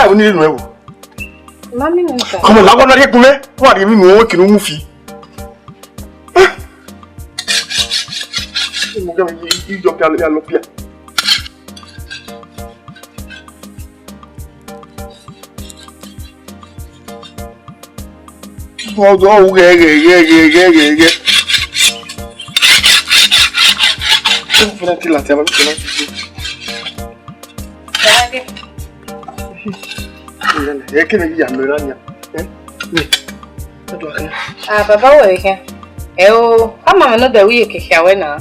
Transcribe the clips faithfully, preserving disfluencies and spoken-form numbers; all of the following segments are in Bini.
Ẹ, o ni inu ẹvbo. Mami nọ ta. Come on, lawọ na rhie gun mẹ. Wa rhie mi nu owo kinu mu fi. Imo gẹ ijọ kia ya lọ pia. Ọdọ ghẹ ghẹ ghẹ ghẹ ghẹ ghẹ ghẹ. Ẹ fẹrẹ ti lati ama mi kẹna ti. Ẹ kene ya mẹ ra nia. Ẹ? Ni. Ọdọ akhin. Ah, baba wẹ khin. Ẹ o, ama mẹ nọ dẹ wi ye kẹkẹ wẹ na.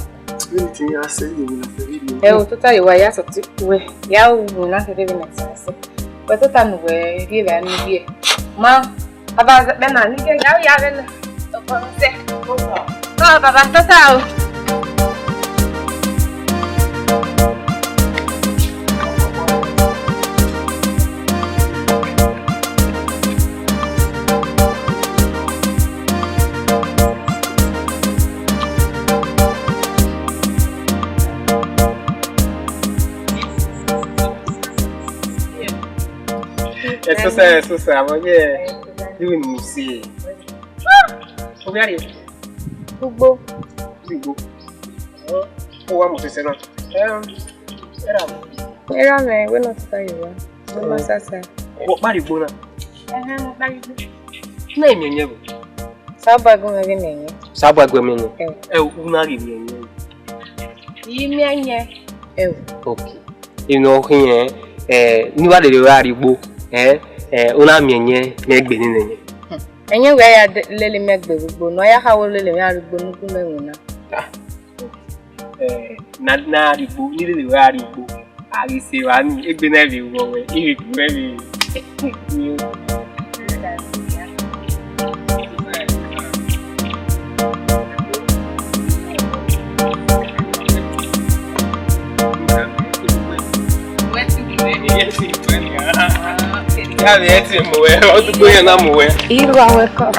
Vbene I te ya sẹ, I winna fẹ vbene. Ẹ o, tota ye wa ya sọti wẹ, ya winna fẹ vbene I te ya sẹ. Wẹ tota ne uwẹ rhie vbe anu ye. Ma, aba zẹkpẹ na, ne I ghẹ ya ya vbe na. Ọkọ mi sẹ. Ọ, baba, tota o. Ẹsosa, ẹsosa, mọ ye, you will see. Obi ari. Ugbo. Ugbo. Ko wa mo sese na. Em, era. Era me, we no ta yo. Mo ma sasa. Wo pari gbo na. Ẹhẹn, mo pari gbo. Na emi enye bo. Saba gu me ghe ne enye. Saba gu me enye. Em. Ẹ, u na ghi mi enye. Yi mi enye. Em. Okay. Inu ọ khian, ẹ, ne u wa lele ra rhie ugbo, ẹ, ẹ, u na miẹn ẹyẹn ne egbe nene ẹyẹn. Ẹyẹn wẹ ya de-, lele mẹ gbe vbe ugbo, ne ọ ya kha wẹ lele mẹ gha rhie ugbo ne u gu mẹ winna. Ah, ẹ, na, na rhie ugbo, ne lele wẹ gha rhie ugbo. A ghi sẹ evba ni, egbe na vbe ru wẹ, I vbe gu wẹ vbe. Ya vbe ẹtin mu wẹ, ọ dugbo yẹn na mu wẹ. You are welcome.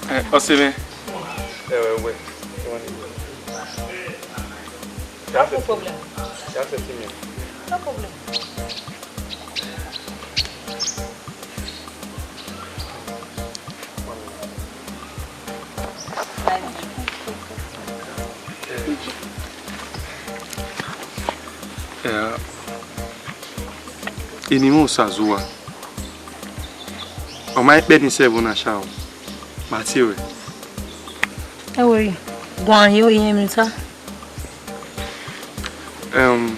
Ẹ, ọse mwẹ. Ẹ, wẹ, wẹ. No problem. No problem. Yeah. Eni mwẹ Osazuwa. Ọ ma kpẹ ni sẹ ẹvbo na sha o. Ma tie ruẹ. Ẹ wo yi, guan yo iye mi ta. Um,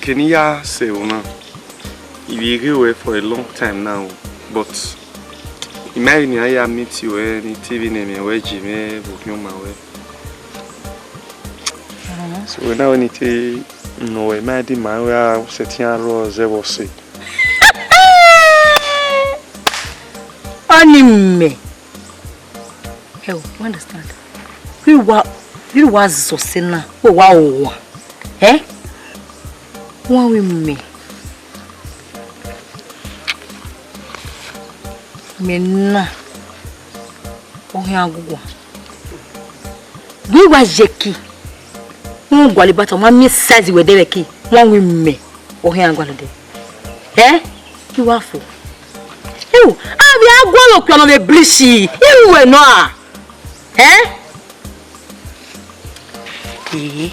kene I ya sẹ ẹvbo na, I vbe ghe ruẹ for a long time now, but I ma rẹn ne I ya meet ruẹ ne I te vbe ne ẹmwẹ ruẹ ji mwẹ vbe okhian ọma ruẹ. So wẹ na wẹ ne I te nọ ruẹ, I ma di ma ruẹ a sẹtin a rrọọ zẹ vbe ọse. Ọni mẹ. Hell, you understand? Vbe wa, vbe wa zọ sẹ na, vbe wa owa. Eh? Wa wi mẹ. Mẹ na. Ohian gugu. Vbe wa ye ki. Wọ́n gualọ ibata, wọ́n miẹn size wẹ dẹ vbe ki. Wọ́n wi mẹ. Ohian gualọ dẹ. Eh? Ki wa fo. Ewu, a vbe a gualọ okpia nọ vbe bleach. Iru wẹ nọ a? Eh? Ee.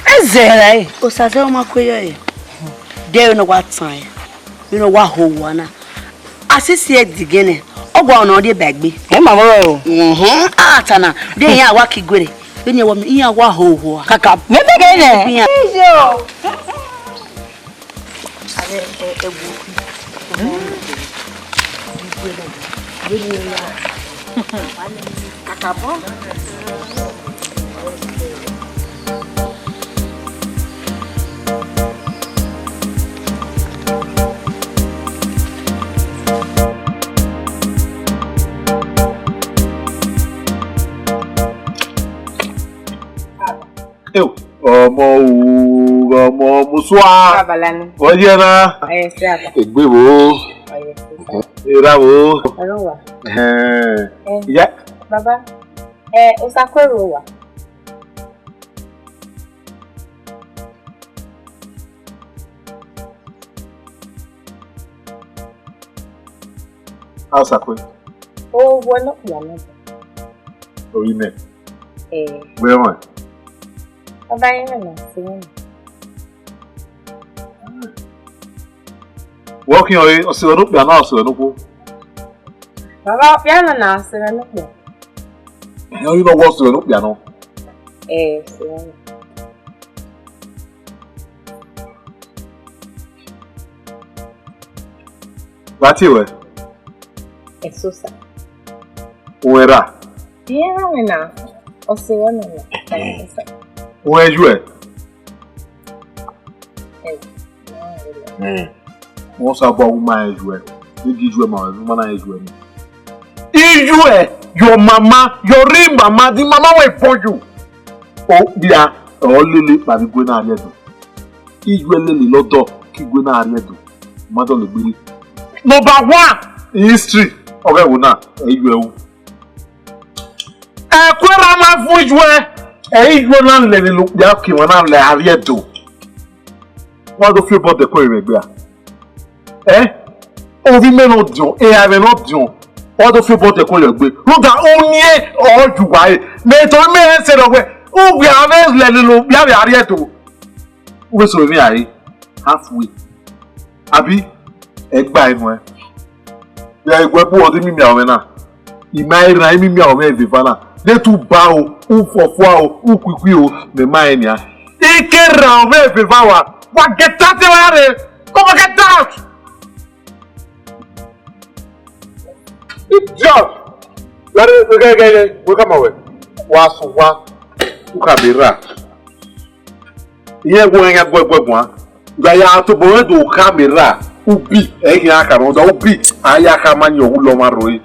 Ẹ zẹ ra e. Osaze ọ ma kue yọ e. Dẹ ne wa tan e. Ne wa ho wa na. Asisi ẹdẹgẹnẹ, ọ gua ọna ọ rhie ba egbe. Ẹ ma vbọ o. Mhm. A ta na, de iran wa ki guere. Vbene iran wa ho ho. Kaka, mẹ bẹgẹ nẹ. Iran. Ijo. Are, ẹ, ẹ wo. Kaka bọ. Eo, ọmọ o, ọmọ. Ọmọ Usua. Babalani. Ọyẹ na. Ọyẹ sẹ aba. Egbe vbo. Ọyẹ sẹ aba. Erha vbo. Ọlọwa. Ẹhẹn. Eh, ya. Baba. Eh, Osakwe ro wa. Osakwe. O wẹ ne okpia nọ. Orinmẹ. Eh. Wẹ wan. Ọba yẹn na se wọn. Wẹ ọ khian ọre, ọ sẹ ne okpia na, ọ sẹ ne okhuo. Baba, okpia na na sẹ ne okpia. Ẹhẹn, ọ ghi nọ wẹ ọ sẹ ne okpia nọ. Eh, sẹ wọn. Wa tie wẹ? Ẹsosa. Uwẹ ra? Iye na wẹ na, ọ sẹ wọn na. Ẹsosa. Uwẹ yu ẹ? Eh, no, no. Hmm. Wọ́n sá bọ́ ọmọ ẹ ju ẹ, níbi ju ẹ mà wẹ̀, ọmọ náà ẹ ju ẹ ni. Iyuẹ, your mama, your real mama, the mama wey born you. O bia, ọ lele ma bi gue na ariẹ do. Iyuẹ lele lọdọ ki gue na ariẹ do. Ma dọ le gbere. Number one in history, ọghe wo na, ẹ iyuẹ ru. Ẹkue ra ma vun iyuẹ, ẹ iyuẹ na lele okpia ki wọn na lẹ ariẹ do. Wa do fi obọ dẹkun ẹre mwẹ gbe a. Ẹ, ovbi mẹ ne ọ diọn, eha mwẹ ne ọ diọn, ọ do fi obọ dẹkun rẹ gbe. Rhunmwuda uniẹn ọ yu uwa re. Mẹ tọ mẹ rẹn sẹ rọ wẹ, uwẹ avbe lẹlẹlẹ okpia vbe ariẹ do. U vbe so emwi a re, halfway. Abi, ẹ gba enu ẹn. Ya eguẹ bu ọdọ imimi aro mwẹ na. I ma i rhan imimi aro mwẹ vbe eva na. De tu ba o, u fọfua o, u kuikui o, mẹ ma rẹn nian. I ke rhan mwẹ vbe eva wa, wa get out ra re. Come on, get out! Idiot! Gare, gare, gare, gare, wẹ ka ma wẹ. Wa sẹ owa, u ka be ra. Iran ẹguọnrẹn yan guẹguẹ guan. Ga ya tobọ mwẹ do kha mẹ ra, ubi, ẹ i khian kha rhunmwuda ubi, a ya kha ma yan ọghe ulọmwa rre.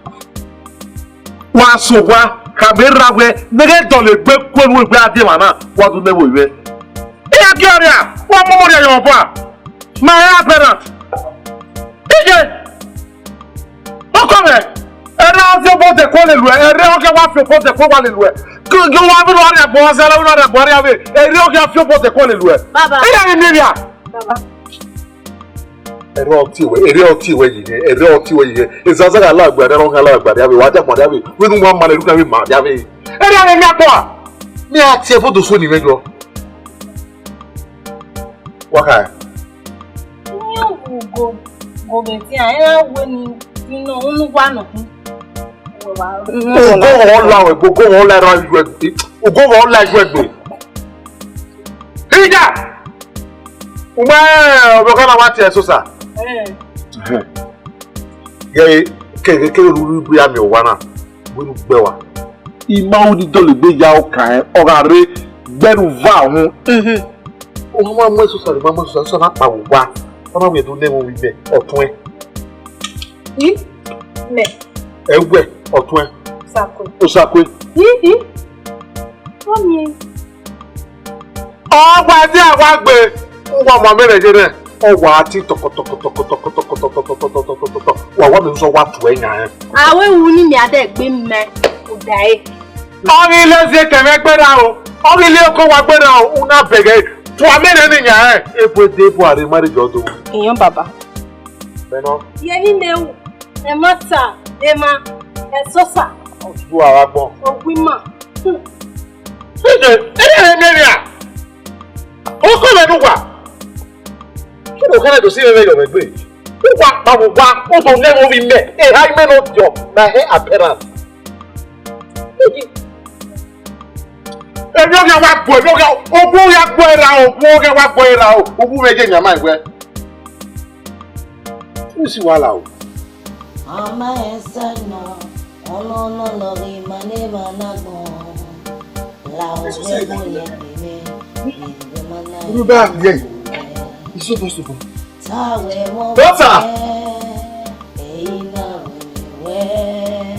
Wa sẹ owa, kha mẹ ra wẹ, ne ghẹ dọlegbe ku enu egbe a die emwa na, wa do nẹ vbe ovbi mwẹ. Iran gie ọrria, wa mu ọmọ rhia ye ọmwa ọba. Ma ya parent. Iye. Ọkọ mwẹ, ẹre ọ fi obọ dẹkun lele uẹ, ẹre ọ khian wa fi obọ dẹkun wa lele uẹ. Ke, ke wa vbe ne ọ rhia gbọ, ọ zẹ la vbe ne ọ rhia gbọ, ọ rhia vbe, ẹre ọ khian fi obọ dẹkun lele uẹ. Baba. Iran ni miẹn vbia. Baba. Ẹre ọ tie wẹ, ẹre ọ tie wẹ yi hẹ, ẹre ọ tie wẹ yi hẹ. Ezaza gha la gbe, ẹre ọ khian la gbe, rhia vbe, wa dia gbọn rhia vbe, vbene uwa ma ne, erhunmwu ma rhia vbe. Ẹre a mwẹ miẹn akpọ a? Mẹ a tie ẹbọ do so ni mwẹ yọ. Wa kha. Iran wu go, go vbe tian, iran wẹ ni, ni nọ, unu wa nọ. Ogo wọn la wẹ, ogo wọn la ra yu ẹgbe. Ogo wọn la yu ẹgbe. Ida! Umẹ ọvbokhan na wa tie ẹsosa. Eh. Ghe keghe keghe ru ru ibu ya miẹn owa na, wẹ ne u gbe wa. I ma ru ni dọlegbe ya ọkan ẹn, ọ gha rre gbẹe ne uva uhunmwu. Ohan ma mu ẹsosa, ma mu ẹsosa, ẹsosa na kpa vbe owa. Ọ na wẹ do nẹ ẹmwẹ ovbi mwẹ, ọtuẹn. I? Mẹ? Ẹwẹ, ọtuẹn. Osakue. Osakue. I, i. Ọ miẹn. Ọ gba ẹdẹ a wa gbe, u wa mu amẹ rẹ ye nẹ, ọ wa ti tọkọtọkọtọkọtọkọtọkọtọkọtọkọtọkọtọ, wa wa mẹ sọ wa tuẹ yan ẹn. A wẹ wu ni mẹ adẹ gbe mẹ, u da e. Ọ ghi le zie kẹmwẹ gberra o, ọ ghi le oko wa gberra o, u na bẹghe, tu amẹ rẹ ne yan ẹn, ebu ede ebu a rre marriage ọdo. Iyan baba. Mẹ nọ. Yẹn ni mẹ wu, ẹmwata, emwa, ẹsosa. Ọ du ara gbọn. Ogu ima. Ije, ere ẹre miẹn ria? Oko mwẹ ne uwa. Kí ló kẹ́lẹ́ tó sí rere yọ̀rọ̀ ẹgbẹ́? Uwa kpavọ wa, ó tó nẹ́wọ̀n ovbi mẹ, eha imẹ nọ diọ, na hẹ appearance. Emwi ọghe wa gbuẹ, emwi ọghe, ogun ọghe wa gbuẹ ra o, ogun ọghe wa gbuẹ ra o, ogun mwẹ ye yan ma wẹ. Usi wala o. Ama ẹsa nọ, ọnọnọ lọghe ima ne evba na gbọn. La ọgbẹn mo yẹ deme, ìgbẹ́ ma na. Urubẹ a yẹ. Isobo sobo. Tawe mo. Daughter! Ẹ̀yin náà wẹ̀wẹ̀,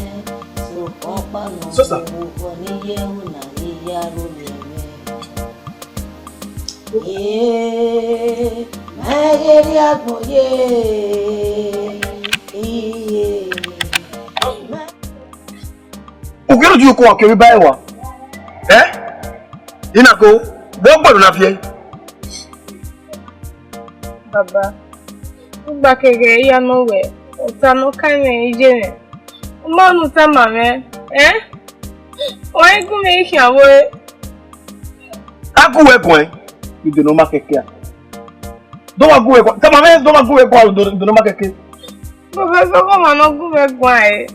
sọ̀kan pàmò. Sister. Gbogbo ní yẹ̀wò náà ní yàrá mi rẹ̀. Ee, mẹ ghe rrie agbọn ye, iye. U ghi rhie uko wa ke vbe ba ẹre wa? Ẹ? I na ko, vbe ọ gbẹe na viẹ? Baba, u gba kẹghẹ ya nọ wẹ, ota ne ọ ka mwẹ iye mwẹ. U ma ne u tama mwẹ, ẹ? Wa i gu mwẹ khian vbe? A gu wẹ guan, ido ne ọ ma kẹkẹ a. Do wa gu wẹ guan, tama mwẹ, do wa gu wẹ guan, ido ne ọ ma kẹkẹ. Professor, ọmọ ne ọ gu mwẹ guan ẹre.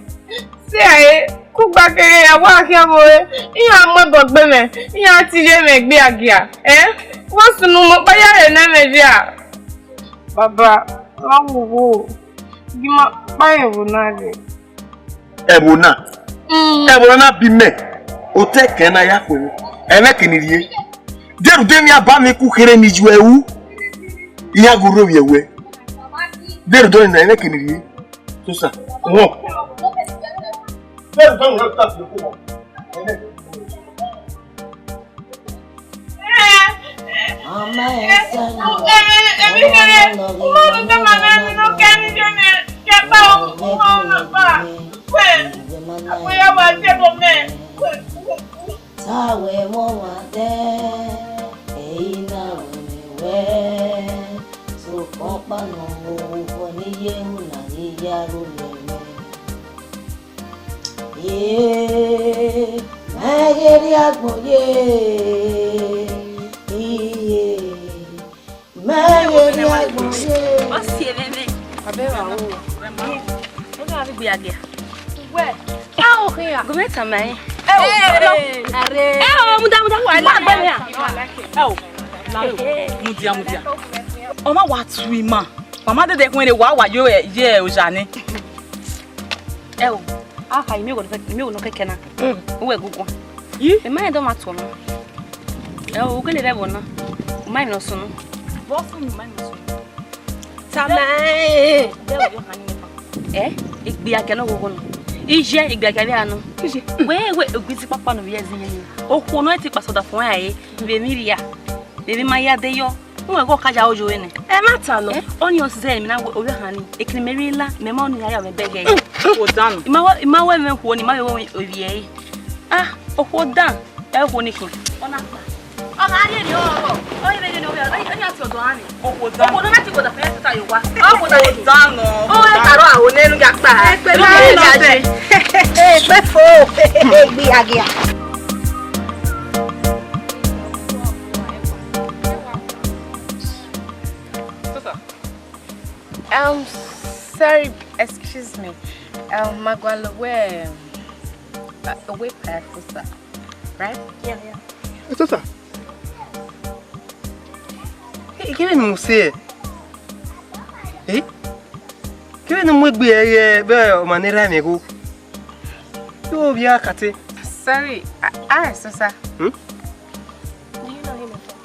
Sẹ ẹre, kugba keghe ya wa khian vbe ore, iran mu ẹbọ gbe mwẹ, iran te iye mwẹ gbe agia, ẹ? Vbọ sunu mẹ ọkpa ya rre ne mwẹ via? Baba, wa wowo, gi ma kpa ẹvbo na rre. Ẹvbo na? Mm. Ẹvbo na na bi mẹ, otọ ẹkẹn na ya khuẹrhẹ, ẹmwẹ kene rrie. Deghẹ rhunmwuda emwi abamwẹ ku kherhe ne I yu ẹre ru, iran ghi rhovbiẹ wẹ. Deghẹ rhunmwuda ọnii na, ẹmwẹ kene rrie. Sosa, wọn. Tawẹ mọ wa dẹ, ẹi na wẹ wẹ, sokpan ọkpa nọ, vbọ ne I ye ru na ghi ya ru mẹ. Ee, mẹ ghe rrie agbọn ye, iye, mẹ ghe rrie agbọn ye. Ọ si ẹmwẹ mẹ. Abẹ wa wo. Ó dà bí gbé agẹ. Wẹ, a ò khin ya. Gọọmenti ama ẹ. Ẹ o, ẹ o, muda, muda, wa la gbẹ mi a. Ẹ o, na o, mudia, mudia. Ọ ma wa tu ima. Mama dede kun ne wa wa yo ye oja ni. Ẹ o, a kha ime wo, ime wo nọ kẹkẹ na. Uwẹ guguan. Yi? Ẹ ma rẹn dọ ma tuọ nọ. Ẹ o, u gele rẹ vbọ na. U ma emwi ne ọ sunu. Vbọ sunu, u ma emwi ne ọ sunu. Tama ẹ. Ẹ, egbe agia nọ ghogho nọ. Iye egbe agia vbe a nọ. Wẹ wẹ egbe ti kpakpa nọ vbe ẹzin yẹn. Okhuo nọ ti kpasọdafẹn ẹre, vbe emwi rria, vbe emwi ma ya de yọ. Uwẹ ghe ọ ka ya oyo ẹnẹ. Ẹ ma ta nọ. Ẹ, ọnii ọ zẹ emwi na wẹ ovbi ọhan ni. Ekene mẹ rri la, mẹ ma ọnii ya ya mwẹ bẹghe. Odan. I ma wẹ, I ma wẹ mwẹ okhuo ni, I ma vbe wẹ ovbi ẹre. Ah, okhuo dan, ẹ okhuo ni khin. Ọ na kpa. Ọ gha rhie ni ọrọ, ọ rhie ni ọrọ, ọ na ti ọdọ ọnii. Okhuo dan. Okhuo ne ọ na ti gọda fẹ ta ye owa. Okhuo dan. Okhuo dan nọ. Ọ ẹ karo aro ne nu ya kpa. Ekpe na nọ dẹ. Ekpe fo. Egbe agia. Sister. Um, sorry, excuse me. Um, ma gualọ wẹ, um, uh, uwẹ kpao sister, right? Yeah, yeah. Sister. Hey, kevbe ne u sẹ? Eh? Kevbe ne u mu egbe ẹre vbe ọmwa ne erha mwẹ gho? Yo, vbe a kate. Sorry, I, I, sister. Hmm? Do you know him before?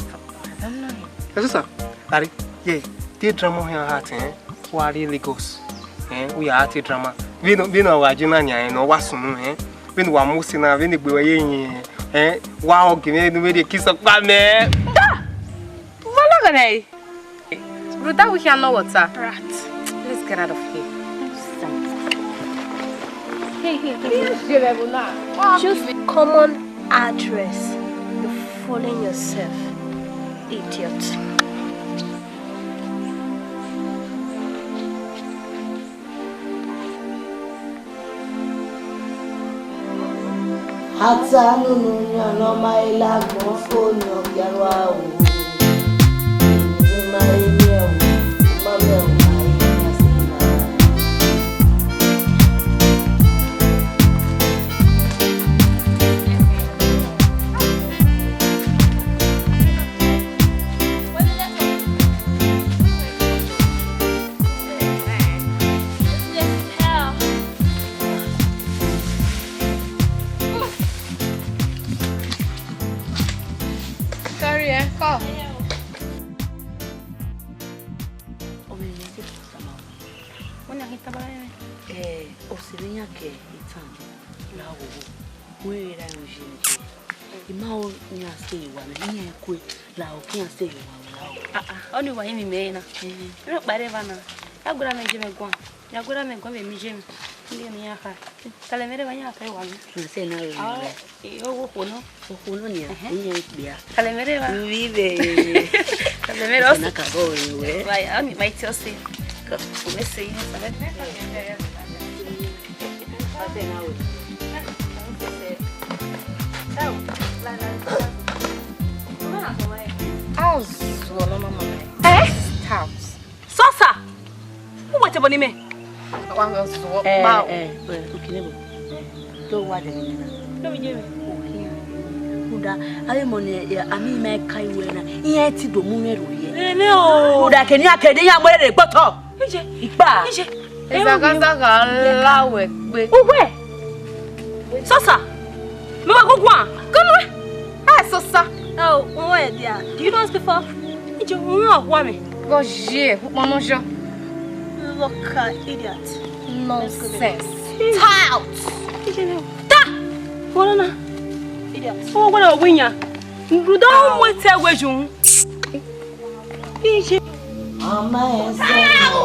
I don't know him. Ẹ sister, Larry, yeah, te drama hia hat, eh? Wa rrie Lagos, eh? Wa ya hat drama. Vbene, vbene wa je na yan, eh, ne ọ wa sunu, eh? Vbene wa mu ose na, vbene egbe wẹ ye yin, eh? Wa ọghe mwẹ ne u vbe rhie kiss ọkpa mẹ. Da! Wa lọghọ nẹ. Rhunmwuda wẹ I khian nọ wẹ ọta. Rat. Let's get out of here. Hey, hey, hey. Just common address. You're fooling yourself. Idiot. Ata nunu yan ne ọ ma he la agbọn fo ne ọ gia ru aro. Ne ọ ma he miẹn o, ọ ma miẹn o, ma he miẹn ẹse na. Sorry, eh, call. Wẹ na ghi tama rẹ? Eh, ọ sẹ vbe iran ke itan la wowo. Wẹ ra ru ye ye. I ma ho iran sẹ ye owa mwẹ, iran kue, lahọ ke iran sẹ ye owa mwẹ, lahọ. Ah, ah, ọni wa yin mẹ na. Mhm. Ẹ kpa rre evba na. Ya guerọ mẹ je mẹ guan. Ya guerọ mẹ guan vbe mẹ je mẹ. Iye ne iran kha. Talẹ mwẹ rre evba iran kha ye owa mwẹ. Na sẹ na ro. Ah, mwẹ. Eh, okhuo nọ. Okhuo nọ nia, Ẹhẹn. Iran ikpia. Talẹ mwẹ rre evba. Ivbe. Talẹ mwẹ rre. Sẹ na ka bọ wẹ wẹ. Why, ọni ma tell say. Come. Let's see. Azọ nọ mama. Eh? Stout. Sosa! Uwẹ tobọ ni mẹ. Wa zuọ Eh, kpao. Eh, eh, okay, nebo. Do wa de ni na. No mi je mẹ. Okay. Uda, aye mo ni, eh, ami ma ka iwe na. Iye ti do mu ne ro ye. Ene o. Uda ke ni akede ya mo re gboto. Ije. Ikpa. Ije. Ezaghazaghẹ la wẹ gbe. Uwẹ. Sosa. Me wa guguan. Kunu. Ah, Sosa. Oh, oh, yeah, dear. Do you know us before? Ije, who are me? Go ye, who no jo? Look at idiot. Nonsense. Get out. Ije, no. Ta. Wọ́n náà. Idiot. Wọ́n gbọ́dọ̀ wíyàn. Rudọ́ mú ẹtẹ wẹ̀jù. Ije. Ama ẹsẹ nọ,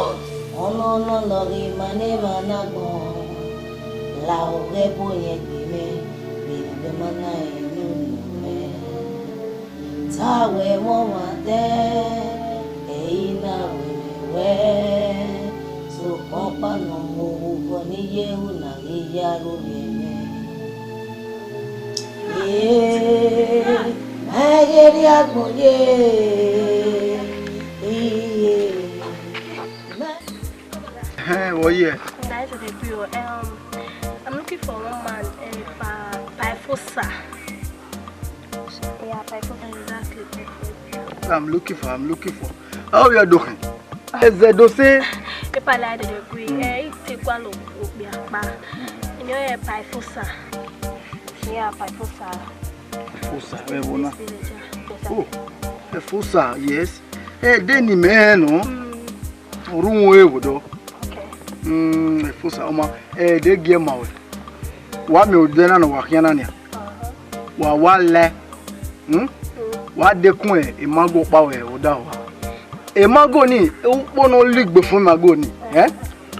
ọnọnọ lọghe ma ne emwa na gbọn, la ọghẹ bo yẹn gbe mẹ, vbe ne ma na enu nọ mẹ. Ta wẹ mwa wan dẹ, ẹi na wẹ mẹ wẹ, sokpan ọkpa nọ mu vbọ ne I ye ru na ghi ya ru vbe mẹ. Ye, ma ghe rrie agbọn ye, iye. Ẹhẹn, vbọ ye? Guys, okay, cool. Um, I'm looking for one man, uh, by, by Fosa. Yeah, by Fosa. Exactly. I'm looking for, I'm looking for. How you doing? Ẹzẹ do sẹ. Epa la dede gui, eh, I te gualọ okpia kpa. Iyẹn, eh, by Fosa. Yeah, by Fosa. Fosa, ẹ vbo na? This village, yeah. Fosa. Oh, ẹ Fosa, yes. Ẹ de ni mẹ nọ. Mm. Orhu wọn evo dọ. Okay. Mm, ẹ Fosa, ọma, ẹ de gie ma wẹ. Wa miẹn odẹ na ne wa khian na nia. Uh-huh. Wa wa lẹ. Hmm? Mm. Wa dekun ẹ, imago kpa wẹ odaro wa. Imago ni, ukpo ne ọ ligbe fun imago ni, eh?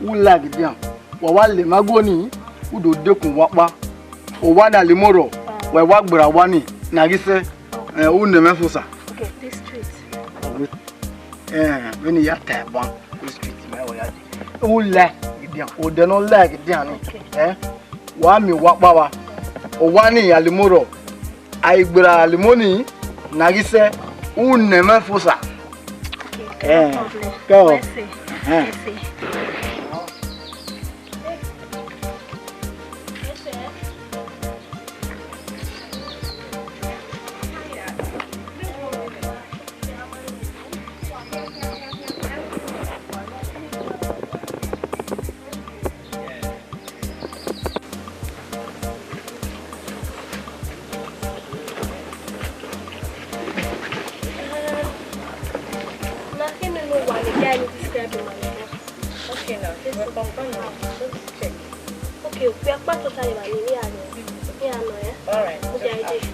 U like dian. Wa wa lẹ imago ni, u do dekun wa kpa. Owa ne alimorọ, wa wa gbera wa ni, na ghi sẹ, eh, u nẹ mwẹ Fosa. Okay, this street. Eh, vbene I ya ta ẹban, this street mẹ wa ya dee. U like dian, odẹ ne ọ like dian ni, eh? Wa miẹn owa kpa wa. Owa ni alimorọ, a i gbera alimo ni, na ghi sẹ, u nẹ mwẹ Fosa. Okay, no problem. Kẹ ọ. Let's see. Eh. Let's see. Nothing no one the guy need to describe him. Okay, now, just confirm now. Just check. Okay, we are part of time, and we are here. We are not, yeah? All right. Okay, I did.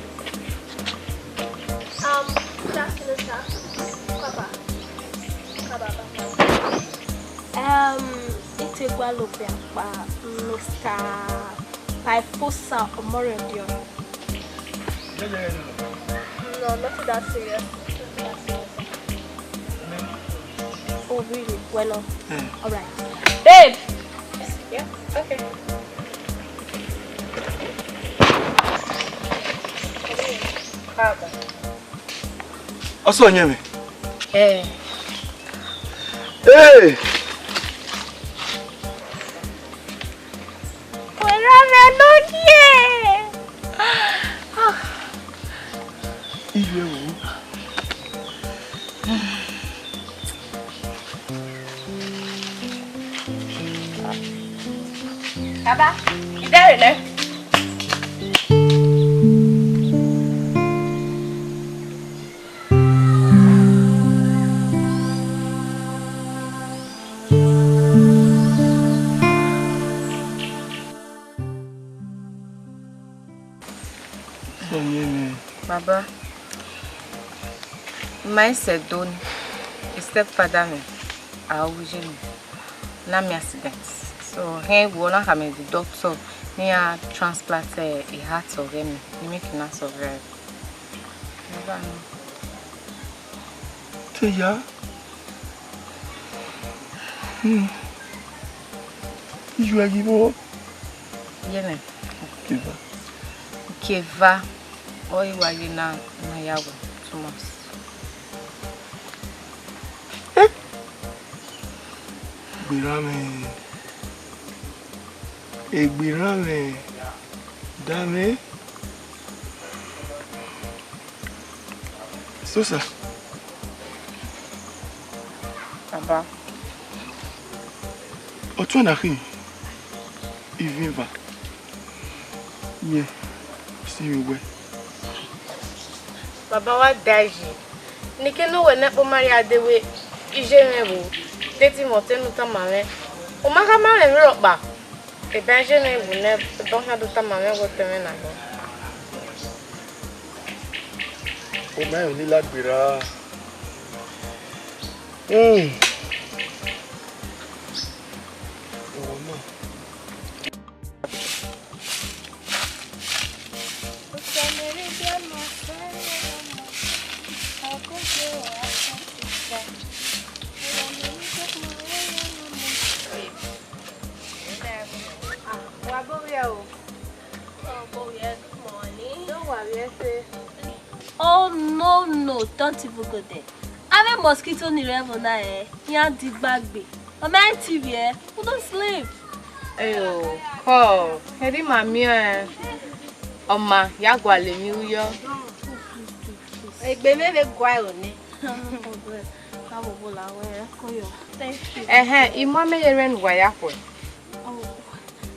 Um, good afternoon, sir. Papa. Papa, Papa. Um, it's a Gualope, Mister Paifosa Omoredion. No, not that serious. Not that serious. Oh, really? Well, no. Hmm. All right. Babe! Yeah, okay. Papa. Ọ sẹ ọyẹnmwẹ? Ẹ. Ee! Wẹ gha mwẹ ne ọ gie. Iye o. Baba, I dẹrẹ nẹ. Ọyẹnmwẹ, Baba, ma i sẹ do ni, stepfather mwẹ, a ru ye ni, na miẹn accident. So, rẹn wu ọ na khama the doctor, ne iran transplant, eh, e heart ọghẹ mẹ, ne I make na survive. Baba, no. Te ya. Hmm. Iyuẹ ghi vbo? Ye nẹ. Keva. Keva. Ọ i wa ye na, na ya wẹ Thomas. Gberamwẹ. Egbe erhan mwẹ da mwẹ. Sosa. Baba. Ọtuẹn na khin, ivin eva. Yẹn, si vbe wẹ. Baba wa da yi. Nike ne uwẹ ne ẹkpo ma rhia de wẹ iye mwẹ vbo, de te imẹ ọtẹn ne u tama mwẹ. U ma gha ma mwẹ emwi rhọkpa. Eba iye mwẹ vbo nẹ, eba ọ khian do tama mwẹ wẹ ọtẹn mwẹ na nọ. U ma rẹn ne I la gberra. Hmm. Ọmọ. Wa bo vbiẹ o. Oh, bo vbiẹ, good morning. No wa vbiẹ ẹse. Oh, no, no, don't even go there. Avbe mosquito ni rre ẹvbo na, eh, iran digba gbe. Ọ ma rẹn T V, eh, we don't sleep. Eyo, kọ, erha ima miẹn ọma ya gualọ emwi ru yọ. Egbe mwẹ vbe gua ẹre nẹ. Thank you. Ẹhẹn, I mu amẹ ye rẹn ne uwa ya khuẹ. Oh,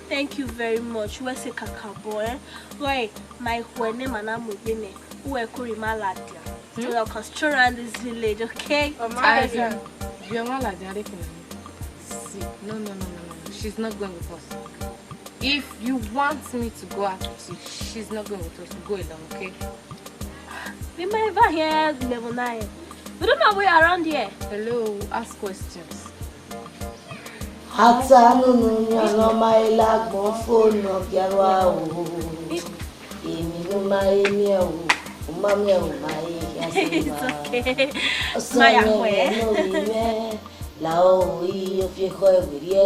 thank you very much. Wẹ sẹ kakabọ, eh? Wẹ, ma i khuẹ ne ma na mu egbe nẹ, uwẹ kori ma ladian. So I can stroll around this village, okay? Mama, Ivy, you are not like the other thing. See, no, no, no, no, no, no. She's not going with us. If you want me to go out with you, she's not going with us. Go alone, okay? We might ever hear level nine. We don't know our way around here. Hello, ask questions. Ata nunu yan ne ọ ma he la agbọn fo ne ọ gia rua o. Emwi ne u ma he miẹn o, u ma miẹn o, u ma he khian sẹ. It's okay. Ọsẹ ma ya mwẹ khuẹ. Ne ovbi mwẹ, la o, i yo fi ekhọe werriẹ.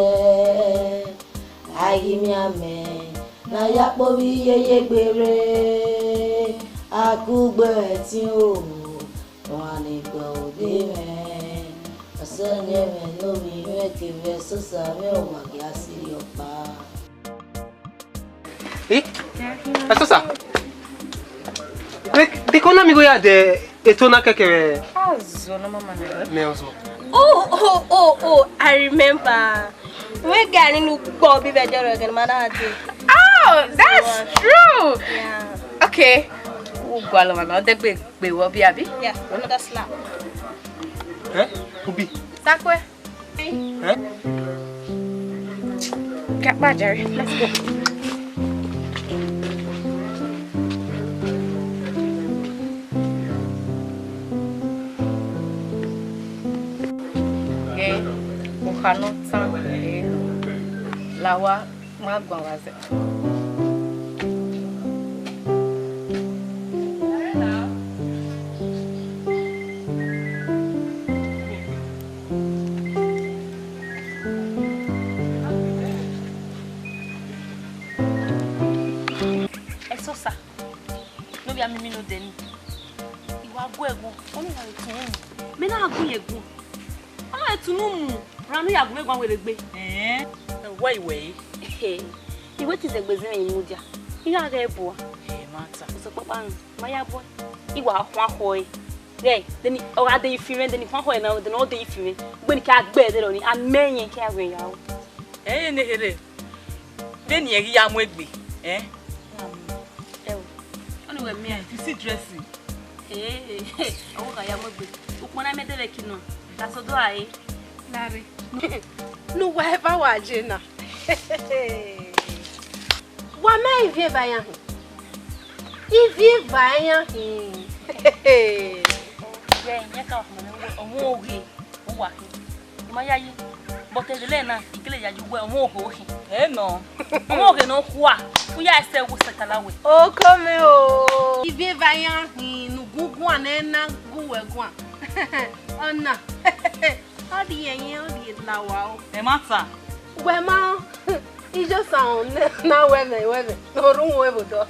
A ghi miẹn amẹ ne a ya kpe ovbi yeye gbe rre, a kugbe ẹtin o, ọmwa ni gbe ode mwẹ. Ọsẹ ne ẹmwẹ ne ovbi mwẹ kevbe Ẹsosa mwẹ, ọ wa gia sirri ọkpa. Eh? Ẹsosa. Biko na mi gho ya de eto na kẹkẹ vbe. Azọ na mama na. Mẹ ọzọ. Oh, oh, oh, oh, I remember. Wẹ ga ni nu gbọ bi vbe ẹdẹ rẹ gẹ ne ma na de. Oh, that's true. Yeah. Okay. U gualọ mama, ọ dẹgbe gbe wọ bi abi? Yeah, another slap. Eh? Ubi. Sakwe. Eh? Get back, Jerry. Let's go. Eh, okha nọ tan, eh, la wa ma guan wa zẹ. Ẹsosa, ne ovbi a miẹn imina odẹ nii. I wa gu ẹre guan, ọ na gha re tunu mu. Mẹ na gu irẹn guan. Ọ na re tunu mu, ra ne u ya gu mwẹ guan werriegbe. Ẹn, wẹ i wẹ re? Ehe, I wẹ te izẹgbe zẹ mwẹ mudia. I gha ghẹ bua. Ẹ ma ta. Osokpakpa nu, ma ya bọe. I wa khuan khọe. Ghẹ, de ni, ọ gha de yi fi mwẹ, de ni khuan khọe na, de ni ọ de yi fi mwẹ. Ugbẹn ni ka gbe ẹdẹ rọ ni, a mẹ yẹn ke a wẹ ya o. Ẹ i re ne ehe rre. Vbene irẹn ghi ya mu egbe, ẹn? Ẹ o, ọnii wẹ miẹn. If you see dressing. Ee, ọ gha ya mu egbe. Ukpọn na mẹ dẹvbe ki nọ. That's all do I. Larry. Ne uwa eva wa je na. Wa ma ivie ba ya hin. Ivie eva iran hin. Vbe ẹre ka wa khama mwẹ wẹẹ, ọmọ oghe, uwa khin. I ma yayi, but ẹdẹlẹ na, I kele yayi wẹẹ, ọmọ oghe khin. Ẹ nọ. Ọmọ oghe ne ọ khua, u ya ẹsẹ wo sẹkala wẹ. Oko mwẹ o. Ivie eva iran hin, ne ugunguan ne na gu wẹ guan. Ọna. Ọ rhie ẹyẹn, ọ rhie la owa o. Ẹ ma ta. Wẹ ma, Ijosa họn ne a wẹ mwẹ, wẹ mwẹ, ne ọ rre uhunmwu ẹvbo dọ.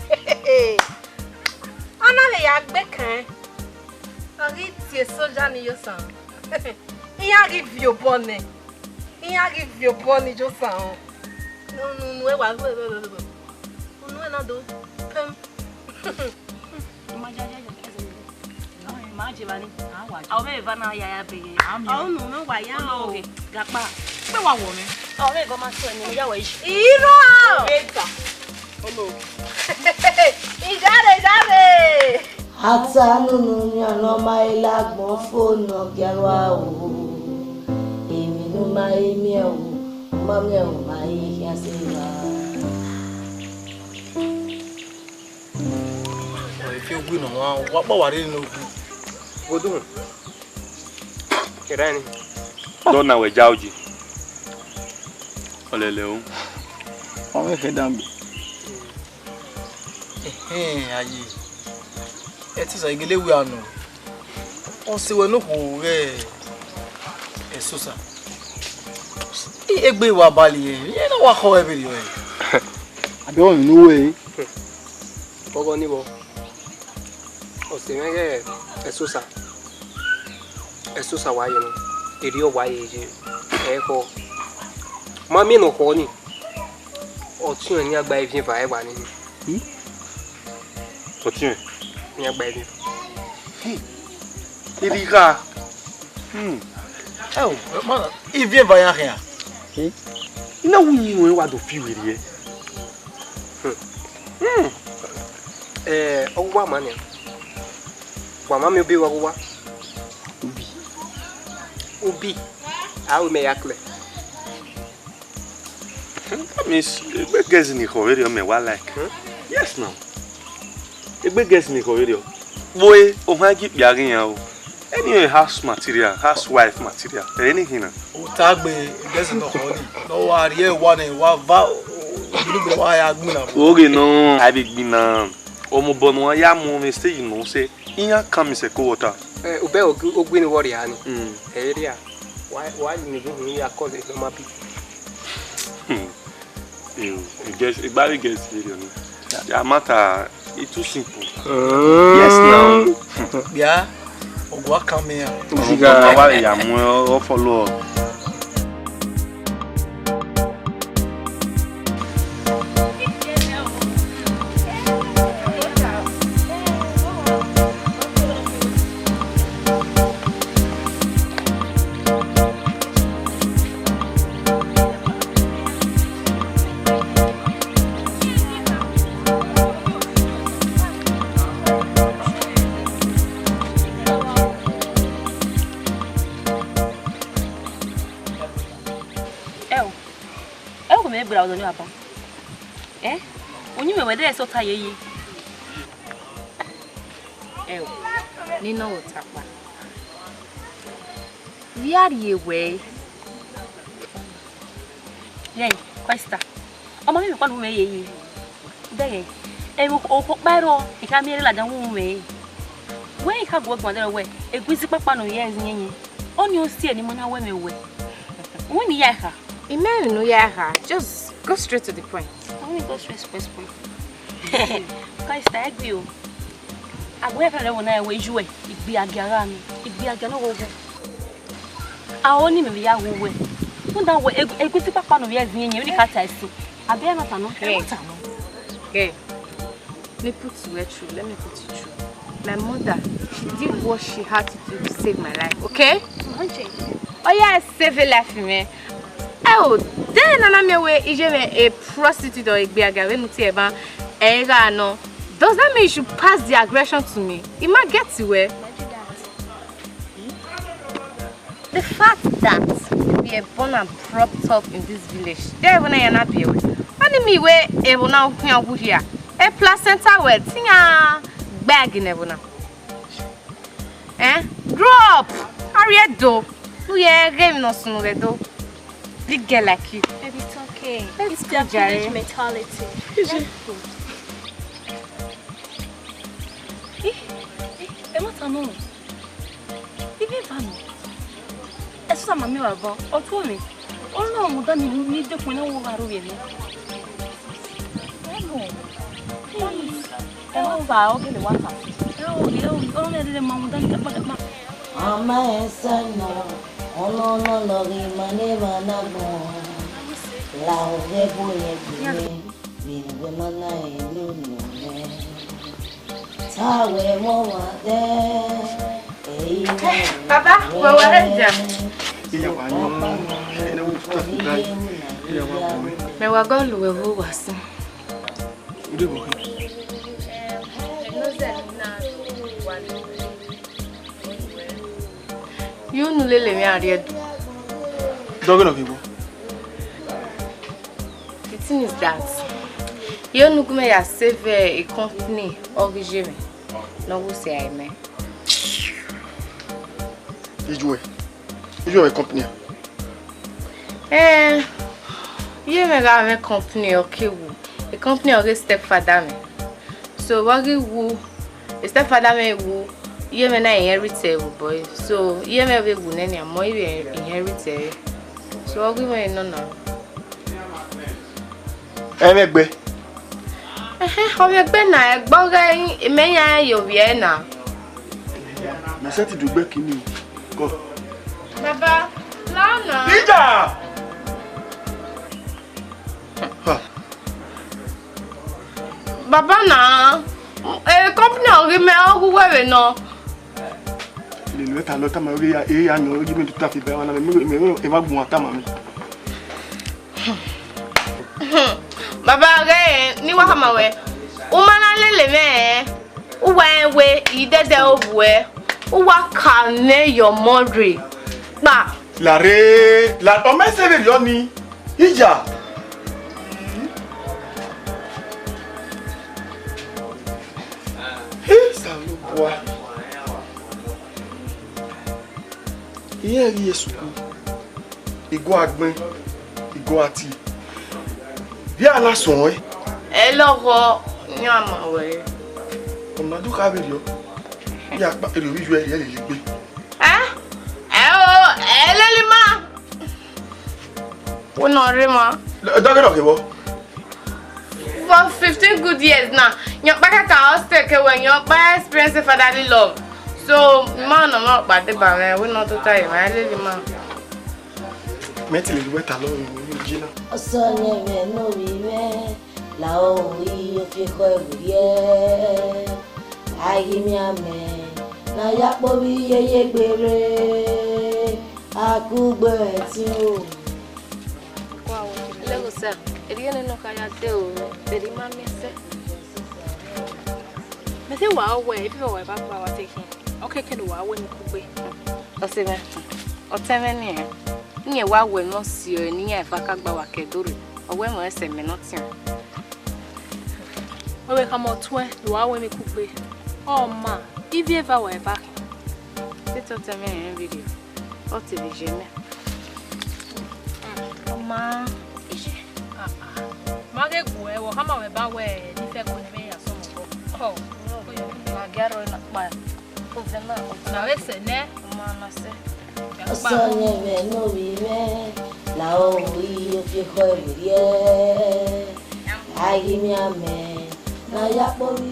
Ọ na vbe ya gbe kan, ọ ghi tie soja ne Ijosa họn. Iran ghi viọ obọ nẹ, iran ghi viọ obọ ne Ijosa họn. Unu, unu ẹwa, unu ẹna do pẹm. Ma je evba ni, a wa je. Ọ vbe eva na ya ya be ye. Ami. Ọ unu mẹ wa ya. Olo o. Gakpa. Pe wa wọ mẹ. Ọ vbe gọ ma so ni ya wa ishi. Iro. Beta. Olo. Ijare, ijare. Ata nunu ni ọnọ ma i la agbọn fo ne ọ gia rua o. Emwi ne u ma he miẹn o, u ma miẹn o, u ma he khian sẹ ra. Efi ogui nọ, wa, wa kpa wa rre ne ogui. Godun. Kẹrẹ ni. Dọ na wẹ ja oji. Ọlẹlẹ o. Ọmọ ẹkẹ dangbe. Ẹhẹn, aye. Ẹtisa igele wia nọ. Ọ sẹ wẹ ne okhuo ghẹ ẹsosa. I egbe wa bali ẹre, irẹn na wa khọ ẹvberriọ ẹre. Abẹ ọmọ ne uwe. Ọgọ ni vbọ. Ọ sẹ mwẹ ghẹ ẹsosa. Ẹsosa wa ye nọ. Erriọ wa ye ye. Ẹ khọ. Ma miẹn ne ọ khọ ni. Ọtiọnrẹn ne iran gba eviẹn eva ẹwa nene. Hmm? Ọtiọnrẹn? Ne iran gba eviẹn eva. Hmm. Erha. Hmm. Ẹ o, ma, iviẹn eva iran khian. Hmm? I na wu yin ruẹn wa do fi werriẹ. Hmm. Hmm. Ẹ, ọ wa ma nian. Wa ma miẹn obi wa wa. Ubi. Ubi. A ru mẹ ya klẹ. That means, egbe girls ni khọ vberriọ mẹ wa like. Hmm? Yes now. Egbe girls ni khọ vberriọ. Vbe ohan gi kpia ghi yan o. Any house material, housewife material, anything na. U ta gbe, girls nọ khọ ni. Nọ wa rhie wa nẹ, wa va, o, o, o, wa ya gbinna. Oghe nọ, a vbe gbinna. Ọmọ obọ ne uwa ya mu mwẹ stage nọ sẹ, iran kan mi sẹ cold water. Eh, u bẹ ogu-, ogui ni wọ rhia ni. Mm. Ẹ i rhia. Wa, wa yi ni gu hun ya call the normal people. Hmm. Eyo, I guess, I gba vbe guess vberriọ ni. Ya matter, it too simple. Mm. Yes now. Ya, ogua kan mẹ ya. Ọmọ obọ ne uwa ya mu ọ follow. Ẹo, ẹo, mẹ gberra ọdọ ni baba. Ẹ, uyinmwẹ wẹ de ẹse ọta yeye. Ẹo, ne I nọ vbe ọta kpa. Vbe a rhie wẹ? Yẹn, Kọesta, ọ ma miẹn emwi ọkpa ne u mwẹ yeye. Bẹghe, emwi okhuo ọkpa i rrọọ, I kha miẹn ẹre ladian vbe uwu mwẹ. Wẹ I kha gu ẹre guan dẹrẹ wẹ, eguizi kpakpa ne u ya ẹzin yẹnyẹn, ọnii ọ si ẹre ne I ma na wẹ mwẹ wẹ. Wẹ ne I ya ẹre kha? I ma miẹn emwi ne u ya ẹre kha, just go straight to the point. I wan go straight to the point. Kọesta, egbe o. Agbọn ẹfẹn rẹ vbe na wẹ, iyuẹ, igbe agia gha nọ, igbe agia ne ọ ghọghọ. A ho ne imẹ vbe ya wu wẹ. Rhunmwuda wẹ, egu-, eguizi kpakpa ne ovbi ẹzẹ iyẹn, vbene I ka ta ẹse. Abi ẹmwata nọ? Ẹmwata nọ. Girl, let me put you through, let me put you through. My mother, she did what she had to do to save my life, okay? Ọ ya save life mwẹ. Ẹo, de ne a na miẹn wẹ iye mwẹ a prostitute or egbe agia vbe mu tie ẹban, ẹ i gha nọ. Does that mean you should pass the aggression to me? I ma get wẹ. The fact that you were born and brought up in this village, de ẹvbo na ya na biẹ wẹ. Wani mi wẹ ẹvbo na khian wu hia. E placenta wẹ te iran gbe ẹre gie ẹvbo na. Eh? Grow up! Arhie do. U ye ghe emwi ne ọ sunu vbe do. Big girl like you. Baby, it's okay. Let's go, jare. It's their village mentality. Let's go. Eh, eh, ẹ ma ta nọ. Ive eva nọ. Ẹsọsa ma miẹn vbe agbọn, ọ tuẹ mwẹ. Ọ na rhunmwuda ne I dekun ne ọ gha rre ovbi mwẹ. Ẹ nọ. Ẹ, ọ va, ọ gele wa ta. Ẹ, ọ, ẹ, ọ, ọ na rre ma rhunmwuda ni kakpa kakpa. Ama ẹsa nọ, ọnọ nọ lọghe ima ne emwa na gbọn. Lahọ ghẹ bu yẹn gbe mwẹ, vbe ne uwẹ ma na rẹn ne unu mwẹ. Te a wẹ mwẹ ọmwa dẹ, ẹi na Baba, wẹ wẹ rẹ dia? Iya wa yan, ene wo tuta fi ba, iya wa bọ mwẹ. Mẹ wa gọ lu wẹ vbe uwa sin. Ude bọ khin? Ye unu lele mwẹ Arhie do. Dọghe nọ vbe vbo? The thing is that, ye unu gu mwẹ ya save a company ọ ghi ye mwẹ, ne ọ wu sẹ a mẹ. Ijuẹ, ijuẹ mwẹ company a? Eh, ye mwẹ gha mwẹ company ọ ke wu, a company ọ ghe stepfather mwẹ. So, vbe ọ ghi wu, stepfather mwẹ wu, iye mwẹ na inherit ẹre vbe obọ ẹre. So, iye mwẹ vbe wu nẹ nian, mẹ ọ i vbe inherit ẹre. So, ọ ghi mwẹ nọ na. Ẹmwẹ ẹgbẹ. Ẹhẹn, ọ vbe ẹgbẹ na, ẹgbẹ ọghe imẹ yan ye ovbi ẹre na. Mẹ sẹtin do gbe kini o. Kọ. Baba, la na. Ija! Ha. Baba na, e company ọ ghi mẹ ọ gu wẹ vbe nọ. Lele ta lọ tama, e ya, e ya nọ, e gi mẹ tuta fi ba wa na, mẹ, mẹ, mẹ, e ma gbọn tama mẹ. Baba ghẹ, ne I wa khama wẹ, u ma na lele mwẹ, u wa rẹn wẹ, I dẹdẹ ovbuẹ, u wa ka nẹ yọ ọmọ rre kpa. Lare, la, ọ mẹ sẹ vberriọ ni, Ija. He, Osanobua. Irẹn ghi ye sukuru, I gua gbẹn, I gua tie. Vbe a na suẹn ọnrẹn? Ẹ lọghọ, iran ma wẹ. Ọna do kha vberriọ. Ya kpa erriọ vbe iyuẹ rhie lele egbe. Ẹ? Ẹ o, ẹ lele ima. Wẹ ne ọ rre emwa. Dọghe nọ kevbọ? For fifteen good years now, yọn ọkpa kaka hostel ke wẹ yọn ọkpa experience fatherly love. So, ma nọ ma ọkpa deba mwẹ, wẹ ne ọ tota ye mwẹ, I lele ima. Mẹ te lele wẹ ta lọ, ẹ, ẹ, ẹ, ẹ, na. Ọsọ ne ẹmwẹ ne ovbi mwẹ, la o, I yo fi ekhọe werriẹ. A ghi miẹn amẹ, ne a ya kpe ovbi yeye gbe rre, a kugbe ẹtin o. Lẹghẹ sẹ, erriọ nene ọ kha ya dẹ o, erriọ ima miẹn sẹ. Mẹ te wa wẹ, ivbi wa eva gba wa te khin. Ọ kẹkẹ ne uwa wẹ ne kugbe. Ọse mwẹ, ọtẹn mwẹ nian. Iran wa wẹ ne ọ si ọre ne iran eva ka gba wa ke do rre. Ọ wẹ mwẹ ẹsẹ mẹ ne ọ tian. Wẹ vbe khama ọtuẹn ne uwa wẹ ne kugbe. Ọ ma, ivbi eva wa eva khin. Te ọtẹn mwẹ rẹn video. Ọ te vbe ye mẹ. Ọ ma, iye. Ah, ah. Ma ghe gu ẹ, wẹ ọ khama wẹ ba wẹ ne I fẹ ko ne mẹ ya sọmọ bọ. Ọ, ma gia rrọọ na kpa. Ovẹn na, ovẹn na. Na vbe sẹ nẹ? Ma na sẹ. Ọsọ ne ẹmwẹ ne ovbi mwẹ, la o, I yo fi ekhọe werriẹ. A ghi miẹn amẹ, ne a ya kpe ovbi.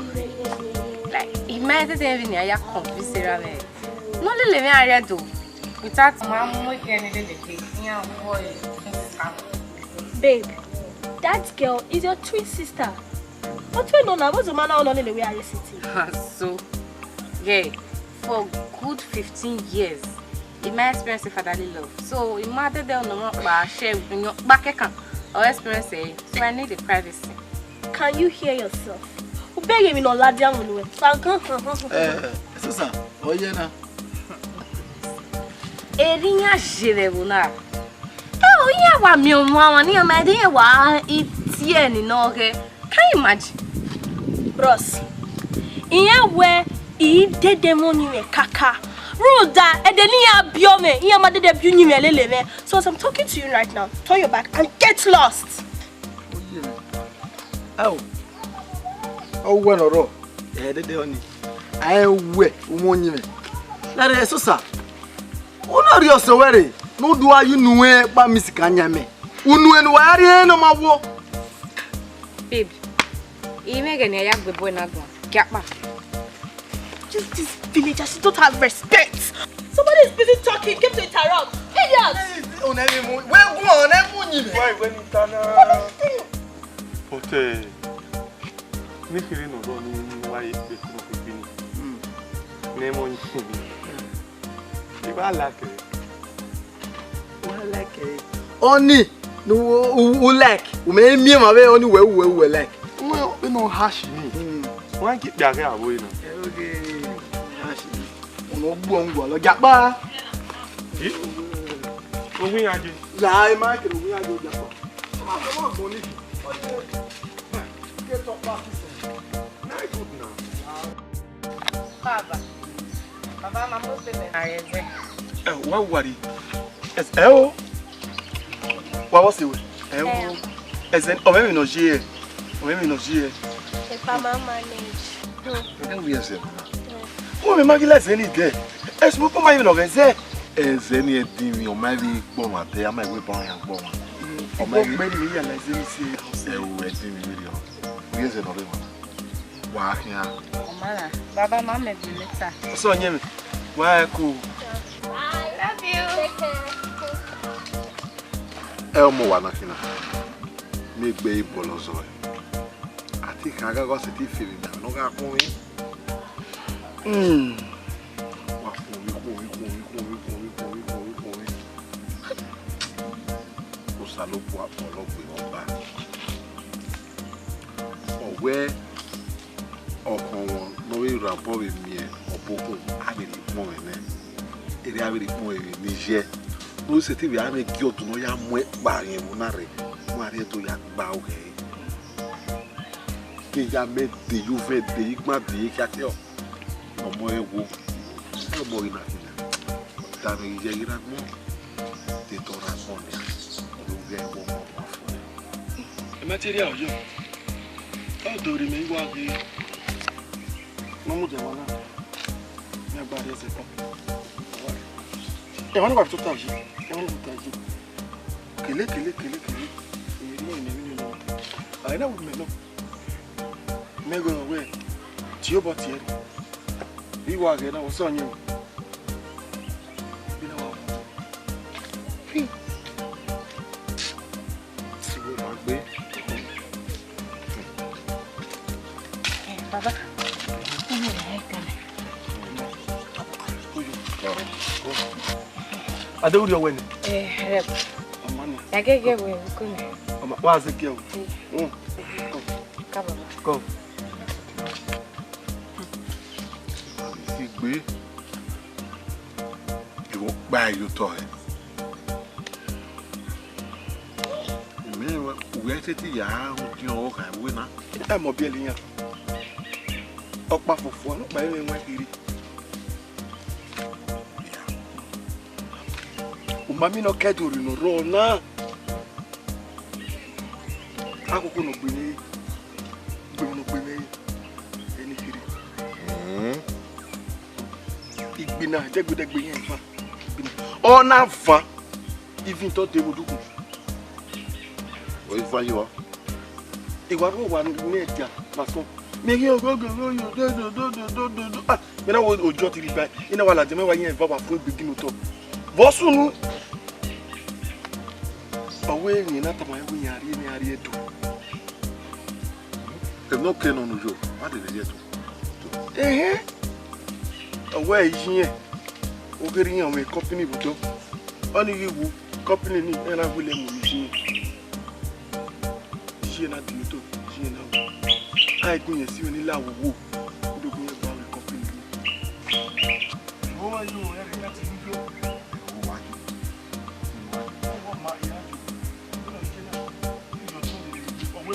Like, I ma tete vbene a ya convince erha mwẹ. Ne ọ lele mwẹ Arhie do. Without ma mu egbe ne lele ke, iran wọ e. Babe, that girl is your twin sister. Ọ tuẹ nọ na, vbọzọ ma na ọ nọ lele wẹ Arhie sẹtin. So, yeah, for good fifteen years, I ma experience fatherly love. So, I ma dẹdẹ nọ kpa share, yọn ọkpa kẹkan, or experience it. So, I need the privacy. Can you hear yourself? U bẹghe emwi ne ọ ladian unu ruẹ. Sa gan han han han. Eh, Susan, ọ ye na. Erriọ iran ye vbe ẹvbo na. Ẹ o, iran wa miẹn ọmwa ọmwa ne iran ma rẹn wa i tie ni nọ ghẹ. Can you imagine? Bros, iran wẹ I dede mwẹ uyinmwẹ kaka. Rhunmwuda ẹdẹ ne iran biẹ mwẹ, iran ma dede biẹ uyinmwẹ lele mwẹ. So as I'm talking to you right now, turn your back and get lost. Ẹo, ọ wẹ ne ọ rrọọ, ẹ dede ọnii. A i wẹ umwẹ uyinmwẹ. Lẹrẹ Ẹsosa, u na rhie ọse ruẹ rre, ne u do gha ye unu ruẹ kpa miss ka yan mẹ. Unu ne uwa ya rhie ne ọ ma wo. Babe, I mwẹ ẹghẹ ne a ya gbe boy na guan. Giakpa. Just these villagers, you don't have respect. Somebody is busy talking, came to interrupt. Idiot! Ọnẹ vbe mu, wẹ guan, ọnẹ mu uyinmwẹ. Why when you turn around? But, eh, ne I kherhe ne ọ rrọọ ne wa ye kpe kunu kpe ni. Hmm. Ne mọ yin. I ba like ẹre. Wa like ẹre. Ọnii ne u, u, u like, u mẹ miẹn emwa vbe ọnii uwẹ, uwẹ, uwẹ like. Wẹ, vbene ọ harsh ni. Hmm. Wa ghi kpia ghe avbe na. Ẹ, oge, harsh ni. Ọnọ gbu ọngu alọ, Giakpa. Yi? Ogun iran je. Ya, ẹ ma kere ogun iran je, Giakpa. Ọ ma, ọ ma gbọn ni. Get up back, sister. Very good now. Baba, baba, ma mu egbe mẹ na rrie ẹzẹ. Ẹ, wa wari. Ẹ, ẹ o. Wa wọ se wẹ. Ẹ o. Ẹ. Ẹzẹ, ọ mwẹ emwi ne ọ ye. Ọ mwẹ emwi ne ọ ye. Epa ma manage. Ẹ wi ẹzẹ na. Ẹ. Ko mẹ ma ghi la ẹzẹ ni dẹ. Ẹ sọ ko ma emwi ne ọ ghẹ zẹ. Ẹzẹ ni ẹdinmwi, ọ ma vbe gbọmwa te, a ma wẹ ba ọnrẹn gbọmwa. Ọ ma vbe gbe ni ya la ẹzẹ ni se. Ẹ o, ẹdinmwi vberriọ. Wi ẹzẹ ne ọ rre emwa na. Wa khian. Ọ ma na. Baba, ma mẹ egbe later. Ọsẹ ọyẹnmwẹ, wa ẹko. I love you. Take care. Ẹ ọmọ wa na khin na. Miẹn egbe i bọlọ zọe. A te khan gha gha sẹtin fevbe emwi ne ọ gha khuọnmwi. Hmm. Wa khuọnmwi, khuọnmwi, khuọnmwi. Osanobua kpọlọ gbe mwẹ ọba. Ọ wẹ ọkhọnmwọ ne ọ vbe rre abọ vbe miẹn ọbokun, a vbe rhie ukpọn mwẹ nẹ. Erriọ a vbe rhie ukpọn mwẹ vbe ne I yẹ. Ne ọ sẹtin vbe a mwẹ gie ọdun ne ọ ya mu ẹkpa rẹn ẹvbo na rre, ne a rhie do ya gba ughe ẹre. Te ya mẹ de ye uvẹn, de ye igban, de ye khiakhia. Ọmọ ẹre wo, ọmọ ghi na khin na. Danmwẹ ghi ye ghi rre agbọn, de tọ rre agbọn nia, ọ do ghẹ wẹ ọmọ ọmwa fo nẹ. Ẹ ma te rhie aro yọ. Ọ do rhie mẹ iwa ghe. Ma mudia wa na. Mẹ gba rhie ẹsẹ kọn. Ẹ wa ne wa tota yi. Ẹ wa ne tota yi. Kele, kele, kele, kele. Ẹ ri ẹmwẹ ne ọ. A i na wu mẹ nọ. Mẹ ghe wẹ tie obọ tie ẹre. Vbe I wa ghẹ na, wẹ sẹ ọyẹnmwẹ. Vbe na wa wu. Iwe ma gbe. Eh, baba. Unu ya ẹkan. Ade uri ọwẹ ni. Eh, rep. Ọmọ ni. Ya gẹgẹ wẹ ko ni. Ọmọ wa ze gẹ o. Mm. Ka baba. Go. Igbe, ẹvbo ọkpa ye otọ hẹ. Mẹ wẹ, uwẹ sẹtin ya rhunmwuda ọvbokhan vbe na. Ẹ mọ biẹlẹ iran. Ọkpa fofo, ọkpa ẹmwẹ wẹn kherhe. U ma miẹn ne ọ ke do rre ne ọ rrọọ na. Akoko ne ọ gbe mwẹ re, gbe ne ọ gbe mwẹ re, ẹni kherhe. Igbe na, dẹgbẹdẹgbe iran van. Igbe na, ọ na van, ivin tọ de vbe odukun. Ọ i van ye uwa. Ewa rhọ wa ne ẹdia vbe asọn. Mẹ ghi ogogo ogogo dodododododo. Ah, mẹ na wo ojọ ti rhie ba, I na wa ladian, mẹ wa yẹn eva wa fun egbe gin otọ. Vbọ sunu? Ọ wẹ emwi na tama wẹ iran rhie, iran rhie do. Emwi ne ọ ke nọ ne uyo, ma dede rhie do. Ẹhẹn. Ọ wẹ iye iran, ọ ghe rhie iran mwẹ company vbe otọ. Ọnii ghi wu, company ni, iran na wẹlẹ mu iye iran. Iye na di otọ, iye na wu. A i gu yẹn si mwẹ ni la wowo, u do gu yẹn gba vbe company ni. Vbọ ma yo, ẹ rẹ ka ti ru yo. Vbọ ma yo. Vbọ ma yo. Vbọ ma yo. Vbọ ma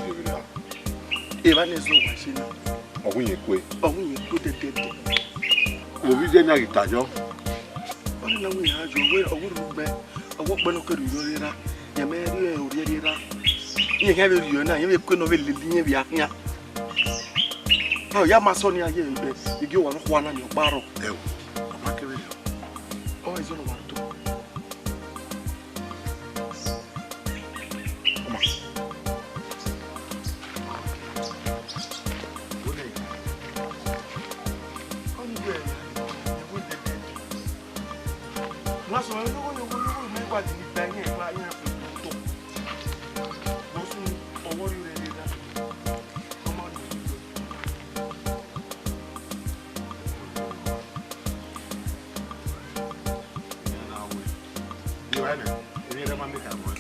yo. Evba ne zẹ wa si na. Ọ wu yẹn kue. Ọ wu yẹn kue dẹdẹdẹ. Ovbi iye na ghi ta yọ. Ọ na wu yẹn a yọ, ọ wẹ, ọ wẹ rhugbe, ọ wẹ ọkpẹ ne ọ kere rriọ rre ra, yẹn mẹ rriọ orhiẹrhiẹ ra. Iran khian vbe rriọ na, iran vbe kue ne ọ vbe lele iran vbe a khian. A ya ma sọ ne iran ye egbe, igi owa nọkhua na ni ọkpa rrọọ. Ẹ o, ọ ma kere yọ. Ọ, ẹzọ ne ọ wa do. Ọma. Wẹ nẹ, ọ ni wẹ, ẹ wẹ dẹdẹ. Wọ́n sọ, ẹ, yọwọ́, yọwọ́, yọwọ́, mẹ gba di ni gba yẹn, gba yẹn fún mi tó. Wọ́n sún ọwọ́ rí rẹ̀ lé dá. Ọmọ rẹ̀. Ìyẹn náà wẹ̀. Bí wàá nà, èmi rẹ̀ máa ń mẹ́ta mọ́.